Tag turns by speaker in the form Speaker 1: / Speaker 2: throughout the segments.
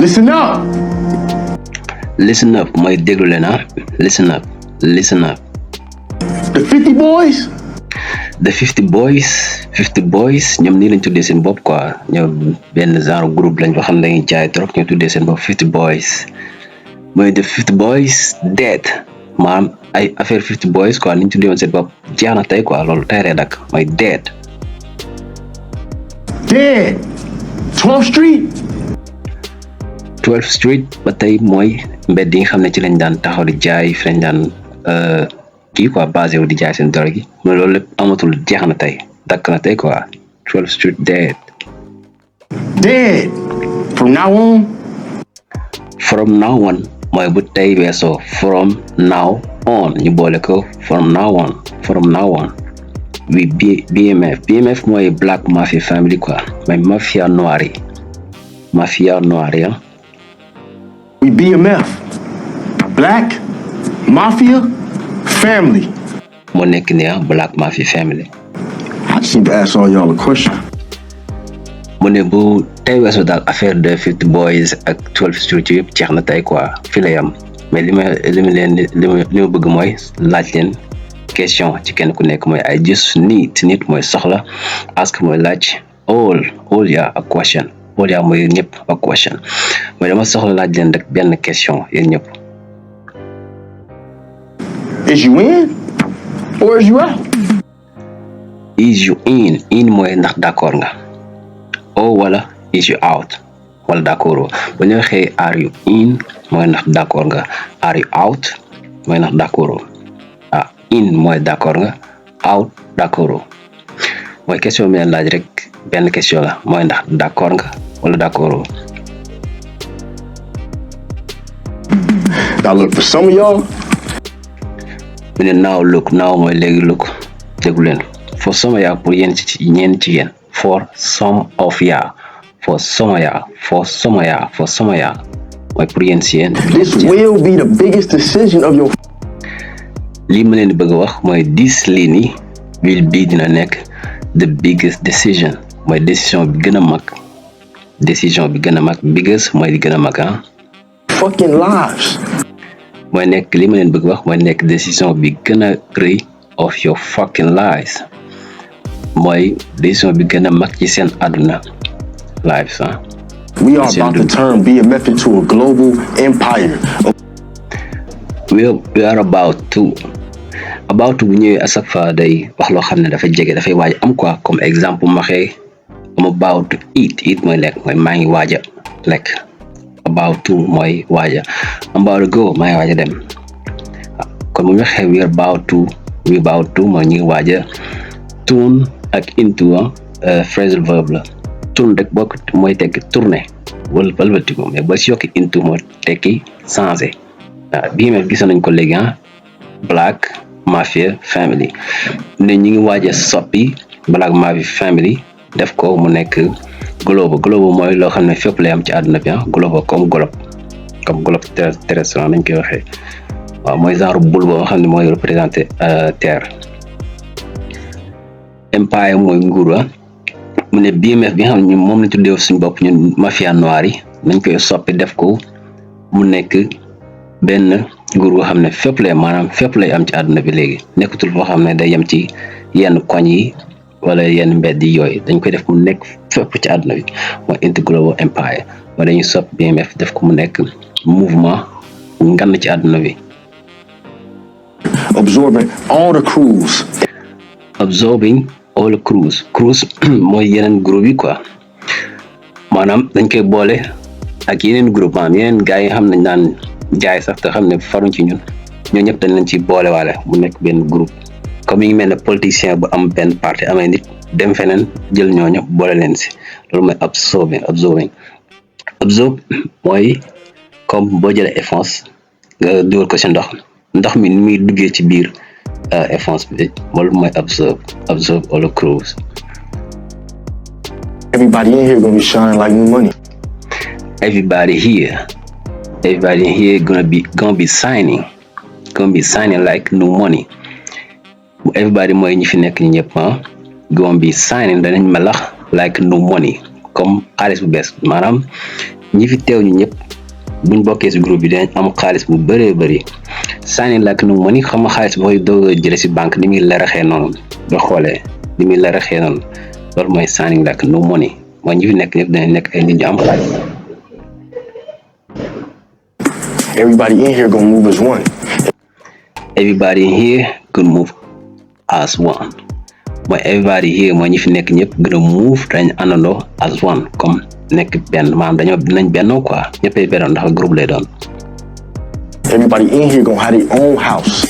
Speaker 1: Listen up.
Speaker 2: Listen up mooy déglu leen ah. Listen up. Listen up.
Speaker 1: The 50 boys.
Speaker 2: The 50 boys ñoom nii lañ tuddee seen bopp quoi ñoom benn genre groupe lañ boo xam ne dañuy jaay trop ñoo tuddee seen bopp 50 boys mooy the 50 boys dead maanaam ay affaire 50 boys quoi ni ñu tuddee woon seen bopp jeex na tey quoi loolu tey rek dak mooy dead.
Speaker 1: Dead. 12th Street.
Speaker 2: 12th Street ba tey mooy mbedd yi nga xam ne ci lañ daan taxaw di jaay fi lañ daan kii quoi basé wu di jaay seen dara gi mais loolu lépp amatul jeex na tey dakk na tey quoi 12th Street dead.
Speaker 1: Dead. From now on.
Speaker 2: From now on mooy bu tey weesoo from now on ñu boole ko from now on oui BMF mooy Black Mafia Family quoi mooy mafia noire yi
Speaker 1: We BMF. Black Mafia Family.
Speaker 2: moo nekk ni Black Mafia Family.
Speaker 1: I just need to ask all y'all a question.
Speaker 2: mu ne bu tey weesoo daal affaire de 50 boys ak 12th Street yëpp jeex na tey quoi fi la yam mais li ma bëgg mooy laaj leen question ci kenn ku nekk mooy I just need nit mooy soxla ask mooy laaj all ya a question all ya mooy ñëpp a question mooy dama soxla laaj leen rek benn question yéen ñëpp.
Speaker 1: Is you in or is you out?
Speaker 2: Is you in mooy ndax d'accord nga wala is you out wala d'accord bu ñu waxee are you in mooy ndax d'accord nga are you out mooy ndax d'accord in mooy d'accord nga out d'accord mooy question bi leen laaj rek benn question la mooy ndax d'accord nga wala d'accord.
Speaker 1: Now look, for some of y'all.
Speaker 2: mu ne now mooy léegi look déglu leen for some of y'all pour yéen ci yéen for some of y'all mooy pour yéen ci yéen.
Speaker 1: This will be the biggest decision of your.
Speaker 2: lii ma leen di bëgg a wax mooy lii nii will be dina nekk the biggest decision mooy décision bi gën a mag biggest mooy di gën a mag
Speaker 1: fucking lives.
Speaker 2: mooy nekk lii ma leen bëgg wax mooy nekk décision bi gën a rëy of your fucking lives mooy décision bi gën a mag ci seen àdduna lives
Speaker 1: We are about to turn BMF into a global empire.
Speaker 2: We are about to bu ñëwee à chaque fois day wax loo xam ne dafa jege dafay waaj am quoi comme exemple ma waxee am about to eat mooy lekk mooy maa ngi waaj a lekk about to mooy waaj a am about to go maa ngi waaj a dem kon bu ñu waxee we about to mooy ñu ngi waaj a turn ak into phrasal verb la turn rek bokk mooy tekki tourner wala balbatiku mais ba si yokki into moo tekki changer bii ma gis nañ ko léegi Black Mafia Family ne ñi ngi waaj a soppi Black Mafia Family def ko mu nekk globe mooy loo xam ne fépp lay am ci àdduna bi globe comme globe terrestre nañ koy waxee waaw mooy genre boule boo xam ne mooy représenté terre. empire mooy nguur mu ne BMF bi nga xam ne moom lañ tuddee suñu bopp ñun mafia noire yi nañ koy soppi def ko mu nekk benn nguur boo xam ne fépp lay am ci àdduna bi léegi nekkatul foo xam ne day yem ci yenn koñ yi wala yenn mbedd yi yooyu dañ koy def mu nekk fépp ci àdduna bi mooy into global empire mooy dañuy soppi BMF def ko mu nekk mouvement ngan ci àdduna bi.
Speaker 1: Absorbing all the crews mooy yeneen groupe yi quoi maanaam dañ koy boole ak yeneen groupe maanaam yeneen gars yi nga xam ne daan jaay sax te xam ne faruñ ci ñoo ñëpp dañ leen ci boole waale mu nekk benn groupe comme yi ngi mel ne politicien bu am benn parti amee nit dem feneen jël ñooñu boole leen si loolu mooy absorb mooy comme boo jëlee essence nga dugal ko si ndox mi ni muy duggee ci biir essence bi loolu mooy absorb all the crews. Everybody in here gonna be shining like new money.
Speaker 2: Everybody here gonna be signing like new money. Everybody mooy ñi fi nekk ñi ñëpp gonna be signing danañ melax like new money comme xaalis bu bees maanaam ñi fi teew ñu ñëpp buñ bokkee si groupe bi dinañ am xaalis bu bëree bëri signing like no money xam nga xaalis booy doog a jëlee si banque ni muy laraxee noonu nga xoolee ni muy laraxee noonu loolu mooy signing like no money mooy ñi fi nekk ñëpp dinañ nekk ay nit ñu am xaalis.
Speaker 3: Everybody in here gonna move as one.
Speaker 2: Everybody in here gonna move as one. mooy everybody here mooy ñi fi nekk ñëpp gën a move dañ àndandoo as one comme nekk benn maanaam dañoo dinañ bennoo quoi ñëppay bennoo ndax groupe lay doon.
Speaker 3: Everybody in here gonna have their own house.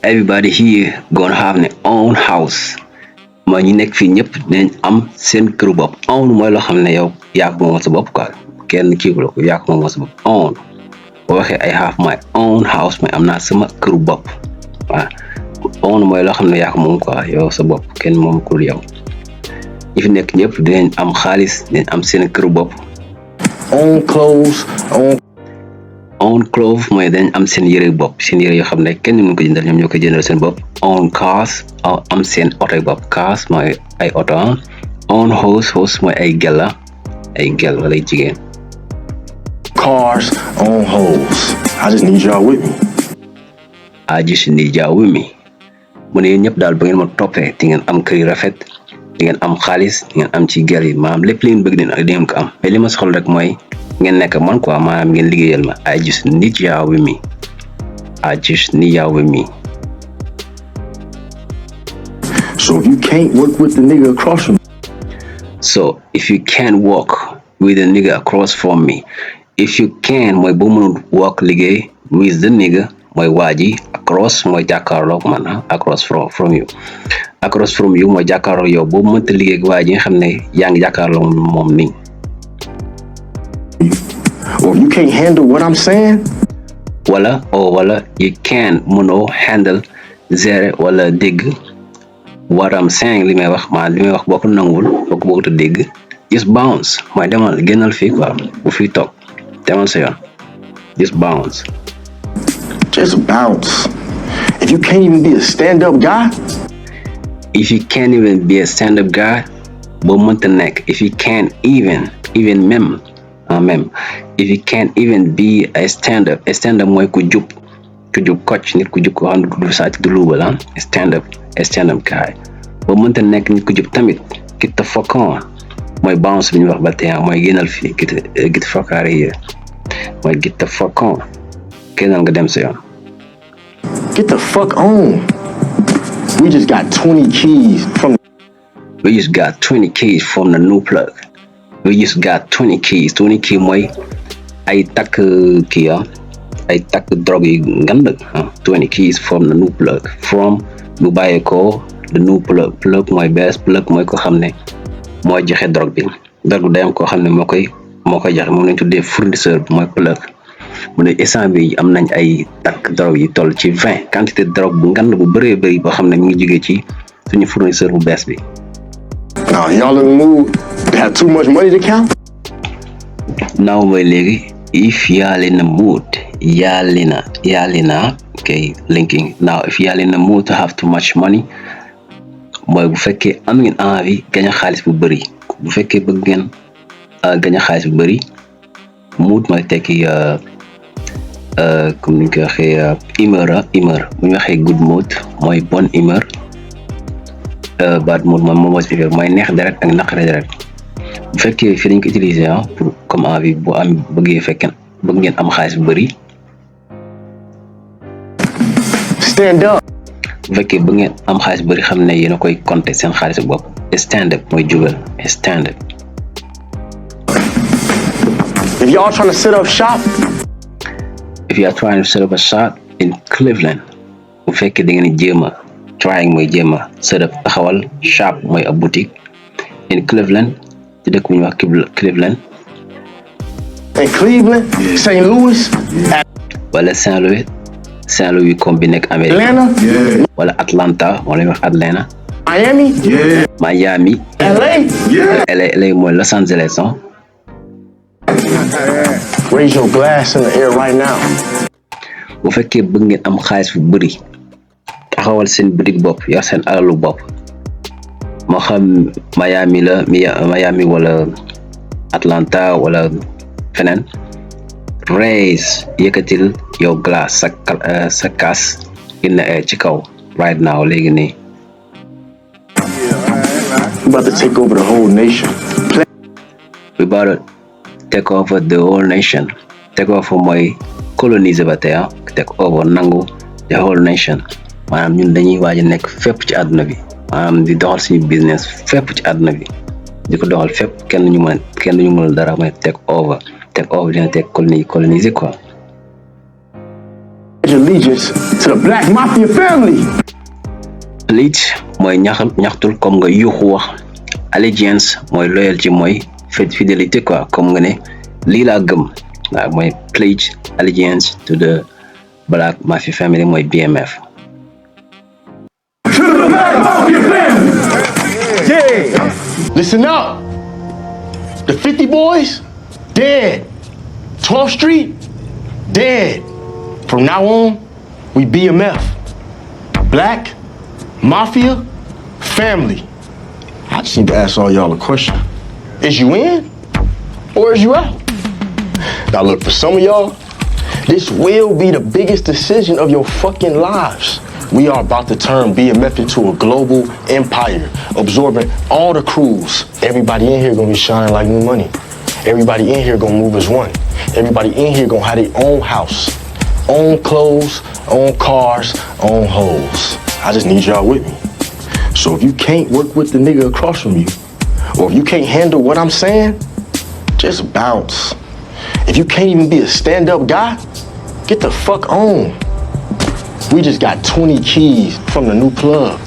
Speaker 2: Everybody here gonna have their own house mooy ñi nekk fii ñëpp dinañ am seen këru bopp. own mooy loo xam ne yow yaa ko moomal sa bopp quoi kenn kii la ko yaa ko moomal sa bopp own boo waxee I have my own house mooy am naa sama këru bopp waaw. own mooy loo xam ne yaa ko moom quoi yow sa bopp kenn moom ko yow ñi fi nekk ñëpp dinañ am xaalis dinañ am seen këru bopp.
Speaker 3: Own clothes,
Speaker 2: own clothes mooy dañ am seen yëre bopp seen yëre yoo xam ne kenn mënu ko jëndal ñoom ñoo ko jëndal seen bopp. own cars am seen oto yi bopp cars mooy ay oto. own house mooy ay gel wala ay jigéen.
Speaker 3: cars, own hoes. I just need y'all with me.
Speaker 2: I just need y'all with me. mu ne yéen ñëpp daal ba ngeen ma toppee di ngeen am kër yu rafet di ngeen am xaalis di ngeen am ci gel yi maanaam lépp li ngeen bëgg di ngeen ko am mais li ma soxla rek mooy ngeen nekk man quoi maanaam ngeen liggéeyal ma. I just need y'all with me. I just need y'all with me.
Speaker 3: So if you can't work with the nigga across from me.
Speaker 2: So if you can't work with the nigga across from me. If you can mooy boo mënul work liggéey with the nigga mooy waa ji across mooy jàkkaarloog man across from you. across from you mooy jàkkaarloog yow boo mënta liggéey ak waa ji nga xam ne yaa ngi jàkkaarloog moom nii.
Speaker 3: Or you can't handle what I'm saying.
Speaker 2: wala you can mënoo handle gérer wala dégg what I'm saying li may wax boo ko nanguwul boo ko bëgg a dégg just bounce mooy demal génnal fii quoi bu fii toog demal sa yoon just bounce.
Speaker 3: Just bounce. If you can't even be a stand-up guy.
Speaker 2: If you can't even be a stand-up guy boo mënta nekk if you can't even même if you can't even be a stand-up mooy ku jub kocc nit ku jub ko xam ne du sàcc du luubal stand-up guy boo mënta nekk nit ku jub tamit get the fuck on mooy bounce bi ñu wax ba tey mooy génnal fii get the fuck out of here mooy get the fuck on génnal nga dem sa yoon.
Speaker 3: Get the fuck on. We just got 20 keys from
Speaker 2: the new plug. We just got 20 keys. 20 keys mooy ay takk kii ay takk drogue yi ngand 20 keys from the new plug. From lu bàyyee ko the new plug mooy bees plug mooy ko xam ne mooy joxe drogue bi day am koo xam ne moo koy joxe moom lañ tuddee fournisseur bi mooy plug. mu ne instant bi am nañ ay takk drogue yi toll ci 20 quantité drogue bu ngand bu bëree bëri boo xam ne mu ngi jógee ci suñu fournisseur bu bees bi.
Speaker 3: Now y'all in the mood to have too much money to count?
Speaker 2: Now mooy léegi if y'all in the mood okay linking now if y'all in the mood to have too much money mooy bu fekkee am ngeen envie gañ xaalis bu bëri bu fekkee bëgg ngeen gañ xaalis bu bëri mood mooy tekki comme ni ñu koy waxee humeur bu ñu waxee good mood mooy bonne humeur. bad mood mooy mooy neex deret ak naqare deret bu fekkee fii dañ ko utiliser pour comme envie bu am bëgg ngeen am xaalis bu bëri.
Speaker 3: Stand up.
Speaker 2: bu fekkee bëgg ngeen am xaalis bu bëri xam ne yéen a koy compter seen xaalis bopp stand up mooy jugal stand up.
Speaker 3: If y'all trying to set up shop.
Speaker 2: If you are trying to set up a shop in Cleveland bu fekkee da ngeen jéem a trying mooy jéem a set up taxawal shop mooy ab boutique in Cleveland ci dëkk bu ñuy wax Cleveland.
Speaker 3: In Cleveland, St. Louis,
Speaker 2: wala Saint Louis comme bi nekk Amérique.
Speaker 3: Atlanta,
Speaker 2: wala Atlanta wala ñuy wax Atlanta. Miami, LA mooy Los Angeles.
Speaker 3: Raise your glass in the air right now.
Speaker 2: bu fekkee bëgg ngeen am xaalis bu bëri taxawal seen boutique bopp yor seen alalu bopp moo xam Miami wala Atlanta wala feneen raise yëkkatil yow glace sa kaas in the air ci kaw right now léegi nii.
Speaker 3: We about to take over the whole nation.
Speaker 2: We about to take over the whole nation. Take over mooy coloniser ba tey take over nangu the whole nation maanaam ñun dañuy waaj a nekk fépp ci àdduna bi maanaam di doxal suñu business fépp ci àdduna bi di ko doxal fépp kenn ñu mën dara mooy take over dina teg coloniser quoi.
Speaker 3: Allegiance to the Black Mafia family.
Speaker 2: Allegiance mooy ñaxtul comme nga yuuxu wax allegiance mooy loyalty mooy fidélité quoi comme nga ne lii laa gëm waaw mooy pledge allegiance to the Black Mafia family mooy BMF.
Speaker 3: To the Black Mafia family. Yeah. Listen up. The 50 boys dead. 12th Street dead. From now on, we BMF. Black Mafia family. I just need to ask all y'all a question. Is you in or is you out? Now look, for some of y'all, this will be the biggest decision of your fucking lives. We are about to turn BMF into a global empire, absorbing all the crews. Everybody in here gonna be shining like new money. Everybody in here gonna move as one. Everybody in here gonna have their own house, own clothes, own cars, own hoes. I just need y'all with me. So if you can't work with the nigga across from you, or if you can't handle what I'm saying, just bounce. If you can't even be a stand-up guy, get the fuck on. We just got 20 keys from the new plug.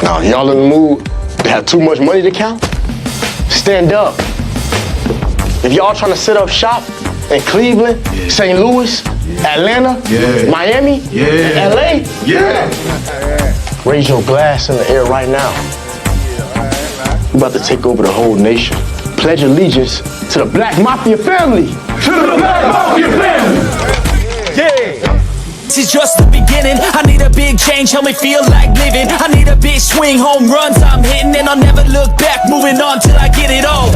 Speaker 3: Now, y'all in the mood to have too much money to count? Stand up. If y'all trying to set up shop in Cleveland, St. Louis, Atlanta, Miami, and LA, raise your glass in the air right now. We about to take over the whole nation. Pledge allegiance to the Black Mafia family. To the Black Mafia family. Yeah.
Speaker 4: This is just the beginning. I need a big change, help me feel like living. I need a big swing, home runs I'm hitting, and I'll never look back. Moving on till I get it all.